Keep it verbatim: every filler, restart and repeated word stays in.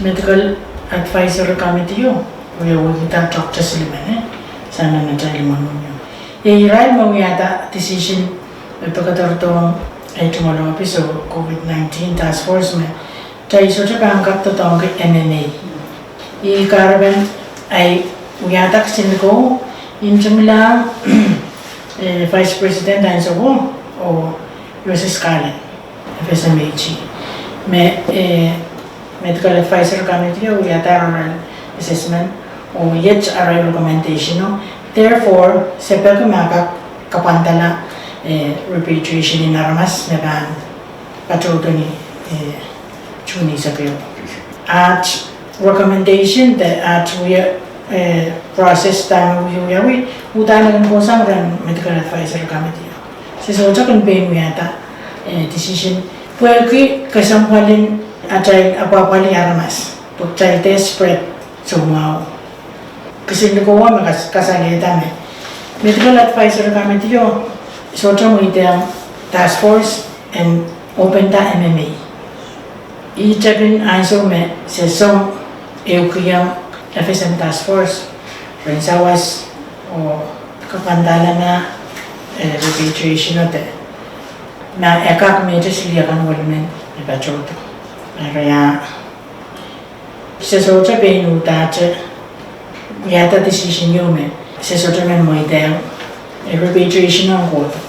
Medical Advisory Committee o, wia wekida Doctor Silimen, eh, sang nan atail limon unio. Iei irail me wiahda decision me pekederdohng ei tungoal ohpis oh COVID nineteen task force me kitail sohte pahn kak doadoahngki M M A. Ih kahrepen ahi wiahda kisin likou, ntingilahng, eh, Vice President ansouo, oh U S S Garland, F S M H E, me, eh, Medical Advisory Committee o wiahda arail assessment, oh iet arail recommendation o. Therefore, se peki ma kak kapwandala, eh, repatriation en aramas me pahn patohdo ni, eh, June eisek ehu. Aht recommendation de aht wia, eh, process dahme wiewiawi, uhdahn e kin kohsang rehn Medical Advisory Committee o. Se sohte kin pein wiahda, eh, decision pwehki kesempwalin atail apwahpwalih aramas, pwe kitail desperate soumwahu. Kisin likou me kas-, kasalehda me Medical Advisory Committee o sohte mweidohng task force en openda M M A. Ih tepin ansou me se song ehukihong F S M task force rehn sawas oh kapwandala ma, eh, repatriation o de ma e kak mehte siliakan welimen e patohdo. Eri ah, se sohte pein uhdahte wiahda decision ieu me se sohte men mweidohng, eh, repatriation ong kohdo.